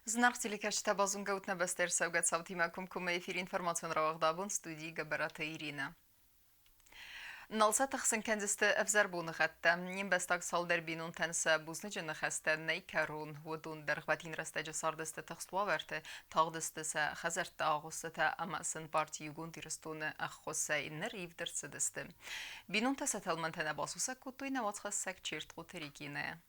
Зынаргъ телекӕсджытӕ, базонгӕ ут нӕ бӕстӕйы ӕрцӕугӕ цаутимӕ комкоммӕ эфиры информацион рауагъд абон студийы Гӕбӕраты Иринӕ. Нал сӕ тыхсын кӕндзысты ӕвзӕр боныгъӕдтӕ. Не мбӕстаг цалдӕр бинонтӕн сӕ бузныджы ныхӕстӕ нӕй кӕрон. Уыдон дӕргъвӕтин рӕстӕджы цардысты тыхст уавӕрты, тагъдысты сӕ хӕдзӕртты агъуыстытӕ ӕмӕ сын парти Иугонд Ирыстоны ӕххуысӕй ныр ивд ӕрцыдысты. Бинонтӕ сӕ тӕлмӕнтӕ нӕ басусӕг кодтой нӕ уацхӕссӕг Чертхъоты Регинӕ.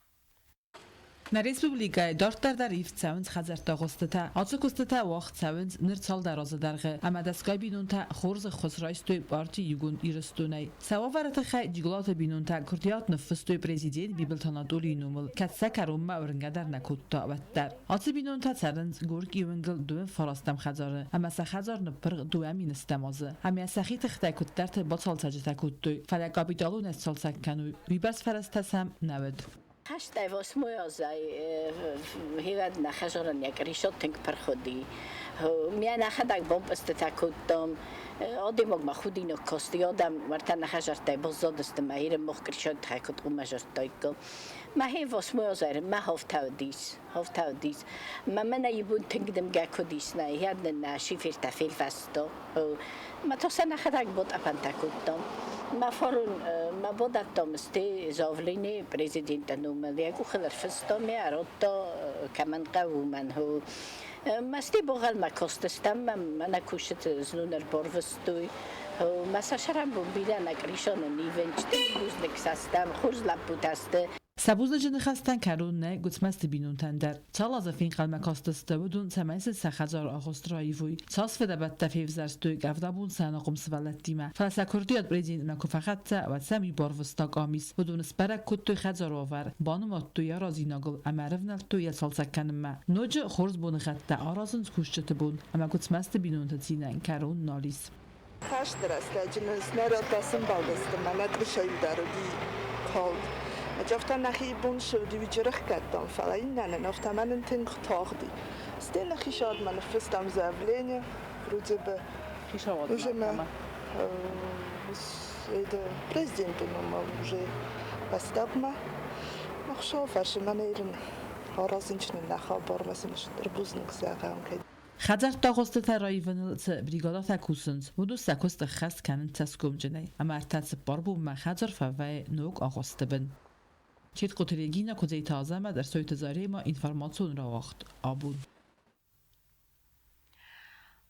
Нӕ республикӕйы дарддӕр дӕр ивд цӕуынц хӕдзӕртты агъуыстытӕ. Ацы куыстытӕ уагъд цӕуынц ныр цалдӕр азы дӕргъы, ӕмӕ дӕсгай бинонтӕ хорз ӕххуыс райстой парти Иугонд Ирыстонӕй. Сӕ уавӕры тыххӕй Джиголаты бинонтӕ куырдиат ныффыстой президент Бибылты Анатолийы номыл, кӕд сӕ кӕронмӕ уырнгӕ дӕр нӕ кодта, уӕддӕр. Ацы бинонтӕ цӕрынц Горькийы уынгыл дыууын фарастӕм хӕдзары, ӕмӕ сӕ хӕдзар ныппырх 2010-ӕм азы. Ӕмӕ сӕхи тыхтӕй куыддӕрты бацалцӕджытӕ кодтой, фӕлӕ капиталон ӕсцалцӕг кӕной, уыйбӕрц фӕрӕзтӕ сӕм нӕ уыд. Хӕстӕй восьмой азӕй хивӕд нӕ хӕзорӕн йӕ кърисо тынг пырх уыди. Мӕ нӕхӕдӕг бомбӕстытӕ кодтам. Адӕймаг ма худинаг касти, адӕм уӕртӕ нӕ хӕзӕрттӕй баззадысты, мӕ иры мох кърисо тыххӕй куыд къуыммӕ зардтаиккам. Мӕхи восьмой азӕй мӕ хафтӕ уыдис, хафтӕ уыдис. Мӕ мӕнӕ ибон тынг дымгӕ куыд ис, нӕ йӕ нын нӕ шифертӕ фелвӕста. Ма то сӕ нӕхӕдӕг ботъӕпӕнтӕ кодтам. Мӕ фарон мӕ бадӕттам сте заявление президента номыл. Йӕ къухыл ӕрфыстам, ме ӕродта, кӕмӕн хъӕуы, уымӕн. Мӕ сте богъалмӕ кастыстӕм, мӕнӕ кусыт знон ӕрбарвыстой. Мӕ сӕ сӕрӕнбон бирӕ нӕ кърисоны нивенчты бузныг сӕ стӕм, хорз лӕппутӕ сты. Сӕ бузныджы ныхӕстӕн кӕрон нӕй Гуыцмӕзты бинонтӕн дӕр. Цал азы фенхъӕлмӕ кастысты, уыдон, цӕмӕй сын сӕ хӕдзары агъуыст раивой, цас фыдӕбӕттӕ февзӕрстой къӕвдабон сӕ ӕнахъом сывӕллӕттимӕ. Фӕлӕ сӕ куырдиат президентмӕ куы фӕхӕццӕ, уӕд сӕм уый барвыста къамис. Уыдон сбӕрӕг кодтой хӕдзары уавӕр, банымадтой йӕ аразинагыл ӕмӕ ӕрывнӕлдтой йӕ цалцӕг кӕнынмӕ. Ноджы хорз боныгъӕдтӕ аразынц кусджыты бон, ӕмӕ Гуыцмӕзты бинонты цинӕн кӕрон нал ис. Хӕсты рӕстӕджы нын снарядтӕ сымбӕлдысты, мӕнӕ тырысайы дӕр уыди калд. Афтӕ нӕхи бон ссыгъди рыхгӕдтам, фӕлӕ иннӕ нын афтӕ мӕ нын тынг тагъди. Стӕй нӕ хицауадмӕ ныффыстам заявление, вроде бы уже мӕ это президенты номыл уже фӕстагмӕ. Ӕхсӕв фӕрсы мӕнӕ ирын аразынчын нӕ хабармӕ сын стыр бузныг зӕгъӕм, кӕд Хӕдзӕрттӕ агъуыстытӕ раивыныл цы бригадӕтӕ кусынц, уыдон сӕ куыст ӕххӕст кӕнынц цӕсгомджынӕй, ӕмӕ 34 бонмӕ хӕдзар фӕвӕййы ног агъуысты бын. Четкъоты Регинӕ, Куыдзейты Азӕмӕт, Ӕрсойты Заремӕ, информацион рауагъд абон.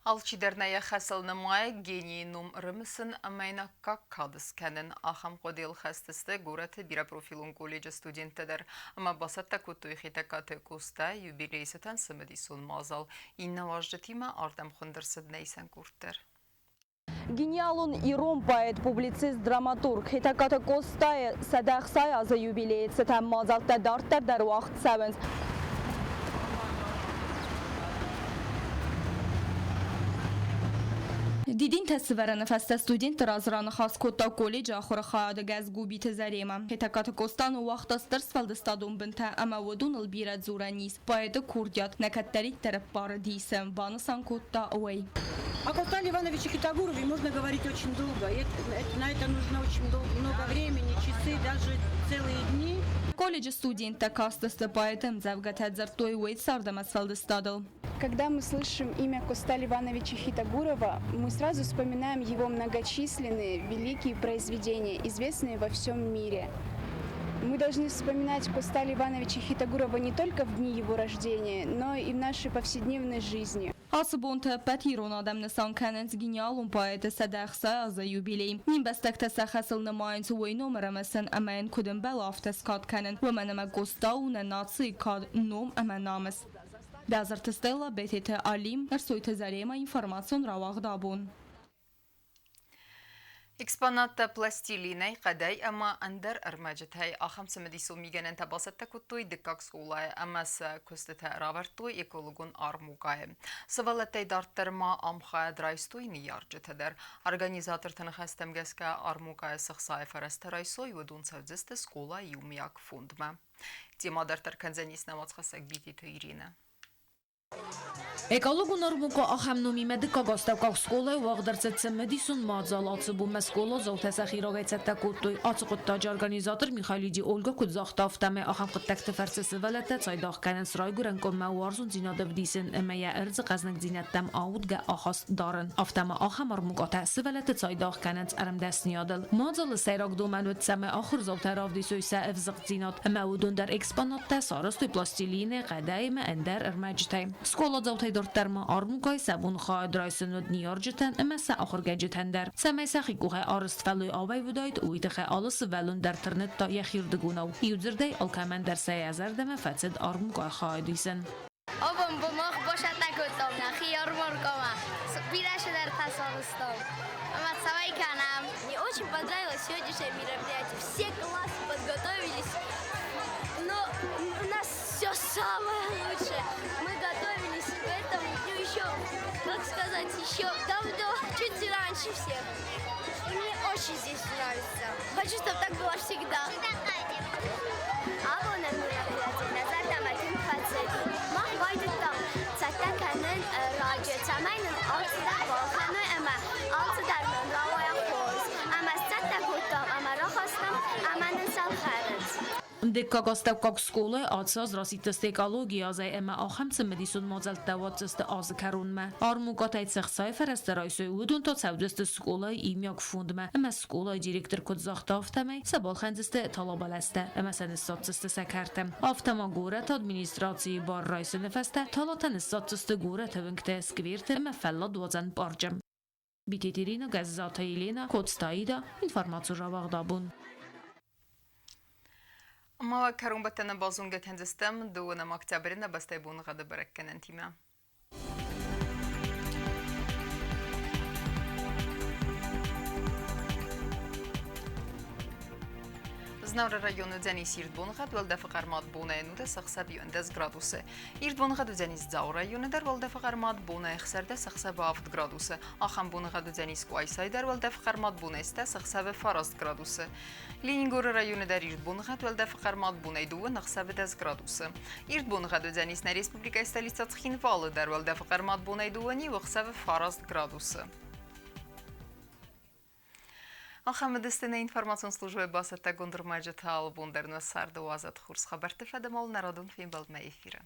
Алчидӕр нӕ йӕ хӕсыл нымайы генийы ном ӕрымысын ӕмӕ йын аккаг кад скӕнын. Ахӕм хъуыдыйыл хӕст сты горӕты бирӕпрофилон колледжы студенттӕ дӕр ӕмӕ бацӕттӕ кодтой Хетӕгкаты Къостайы юбилейы цытӕн цымыдисон мадзал. Иннӕ уазджытимӕ ардӕм хуынд ӕрцыд нӕ исӕн къорд дӕр. Гениалон ирон поэт, публицист, драматург Хетӕгкаты Къостайы 160 азы юбилейы цытӕн мадзӕлттӕ дарддӕр дӕр уагъд цӕуынц. Дидинтӕ сывӕрыны фӕстӕ студентты раз раныхас кодта колледжы ахуыры хайады гӕс Губиты Заремӕ. Хетӕгкаты Къоста ныууагъта стыр сфӕлдыстадон бынтӕ ӕмӕ уыдоныл бирӕ дзурӕн ис. Поэты курдиат нӕ кӕддӕриддӕр ӕппары дисы, банысан кодта уый. О Костале Ивановиче Хетагурове можно говорить очень долго. На это нужно очень долго, много времени, часы, даже целые дни. Колледжы студенттӕ кастысты поэты ӕмдзӕвгӕтӕ дзырдтой уый цард ӕмӕ сфӕлдыстадыл. Когда мы слышим имя Косталя Ивановича Хитагурова, мы сразу вспоминаем его многочисленные великие произведения, известные во всем мире. Мы должны вспоминать Косталя Ивановича Хитагурова не только в дни его рождения, но и в нашей повседневной жизни. Ацы бонты ӕппӕт ирон адӕм нысан кӕнынц гениалон поэты 160 азы юбилей. Не мбӕстӕгтӕ сӕ хӕсыл нымайынц уый номыр ӕмӕ сын ӕмӕ йын куыд ӕмбӕлы, афтӕ скад кӕнын, уымӕн ӕмӕ Къоста у нӕ нацийы кад, ном ӕмӕ намыс. Бязырты Стелла, Бететы Алим, Ӕрсойты Заремӕ, информацион рауагъд абон. Экспонаттӕ пластилинӕй, хъӕдӕй ӕмӕ ӕндӕр ӕрмӕджытӕй ахӕм цымыдисон мигӕнӕнтӕ бацӕттӕ кодтой дыккаг скъолайы ӕмӕ сӕ куыстытӕ равӕрдтой экологон армукъайы. Сывӕллӕттӕй дарддӕр ма ам хайад райстой ныййарджытӕ дӕр. Организаторты ныхӕстӕм гӕсгӕ армукъайы цы хцайы фӕрӕзтӕ райсой, уыдон цӕудзысты скъолайы иумиаг фондмӕ. Темӕ дарддӕр кӕндзӕнис нӕ уацхӕссӕг Битеты Иринӕ. Экологон армукъа ахӕм номимӕ дыккаг астӕуккаг скъолайы уагъд ӕрцыд цымыдисон мадзал. Ацы бонмӕ скъоладзаутӕ сӕхи рагӕй цӕттӕ кодтой. Ацы хъуыддаджы организатор Михайлиди Ольга куыд загъта, афтӕмӕй ахӕм хъуыддӕгты фӕрцы сывӕллӕттӕ цайдагъ кӕнынц райгуырӕн къуыммӕ уарзондзинад ӕвдисын ӕмӕ йӕ ӕрдзы хъӕзныгдзинӕдтӕм аудгӕ ахаст дарын. Афтӕ ма ахӕм армукъатӕ сывӕллӕтты цайдагъ кӕнынц ӕрмдӕсныйадыл. Мадзалы сӕйраг домӕн уыд, цӕмӕй ахуырдзаутӕ равдисой сӕ ӕвзыгъддзинад ӕмӕ уыдон дӕр экспонаттӕ сарӕзтой пластилинӕй, хъӕдӕй ӕмӕ ӕндӕр ӕрмӕджытӕй. Скъоладзаутӕй дарддӕр ма армукъайы сӕ бон хайад райсын уыд ныййарджытӕн ӕмӕ сӕ ахуыргӕнджытӕн дӕр. Цӕмӕй сӕхи къухӕй арӕзт фӕллой ауӕй уыдаид, уый тыххӕй алы сывӕллон дӕр тырныдта йӕхирдыгонау. Иудзырдӕй, алкӕмӕн дӕр сӕ йӕ зӕрдӕмӕ фӕцыд армукъайы хайад исын. Абон мах босатӕ кодтам нӕхи ярмаркӕмӕ. Бирӕ цыдӕртӕ сарӕзтам. Ӕмӕ цӕмӕй кӕнӕм. Мне очень понравилось сегодняшнее мероприятие. Все классы подготовились. Но у нас все самое лучшее. Мы готовились к этому дню еще, как сказать, еще давно, чуть раньше всех. И мне очень здесь нравится. Хочу, чтобы так было всегда. Абоны мероприятие нӕ зӕрдӕмӕ тынг фӕцыди. Мах байдыдтам цӕттӕ кӕнын раджы, цӕмӕй нын алцыдӕр балхӕной ӕмӕ алцыдӕр нын рауайа хорз. Ӕмӕ сцӕттӕ кодтам ӕмӕ рахастам ӕмӕ нын сӕ лхӕнынц. Дыккаг астӕуккаг скъолайы ацы аз расидтысты экологийы азӕй ӕмӕ ахӕм цымыдисон мадзӕлттӕ уадздзысты азы кӕронмӕ. Армукъатӕй цы ӕхцайы фӕрӕзтӕ райсой, уыдон та цӕудзысты скъолайы иумиаг фондмӕ ӕмӕ скъолайы директор куыд загъта, афтӕмӕй сӕ балхӕндзысты талабӕлӕстӕ ӕмӕ сӕ ныссадздзысты сӕ кӕрты. Афтӕ ма горӕты администрацийы бар райсыны фӕстӕ талатӕ ныссадздзысты горӕты уынгты, скверты ӕмӕ фӕлладуадзӕн парчы. Битеты Ирина, Гӕззаты Елена, Коцты Аида, информаци рауагъд абон. Ма кӕронбӕттӕны базонгӕ кӕндзыстӕм дыууынӕм октябры нӕ бӕстӕйы боныгъӕды бӕрӕггӕнӕнтимӕ. Знауыры районы уыдзӕнис ирд боныгъӕд, уӕлдӕфы хъӕрмад бонӕй 11 ӕхсӕв 11 градусы. Ирд боныгъӕд уыдзӕнис Дзауы районы дӕр, уӕлдӕфы хъӕрмад бонӕй 16 ӕхсӕвы 7 градусы. Ахӕм боныгъӕд уыдзӕнис Къуайсайы дӕр, уӕлдӕфы хъӕрмад бонӕй 10 ӕхсӕвы 9 градусы. Ленингоры районы дӕр ирд боныгъӕд, уӕлдӕфы хъӕрмад бонӕй 2 ӕхсӕвы 10 градусы. Ирд боныгъӕд уыдзӕнис нӕ республикӕйы столицӕ Цхинвалы дӕр, уӕлдӕфы хъӕрмад бонӕй 2 ӕхсӕвы 9 градусы. Ахӕм уыдысты нӕ информацион службӕйы бацӕттӕгонд ӕрмӕджытӕ алыбон дӕр нӕ царды уадзӕд хорз хабӕртты фӕдыл нӕ радон фембӕлдмӕ эфиры.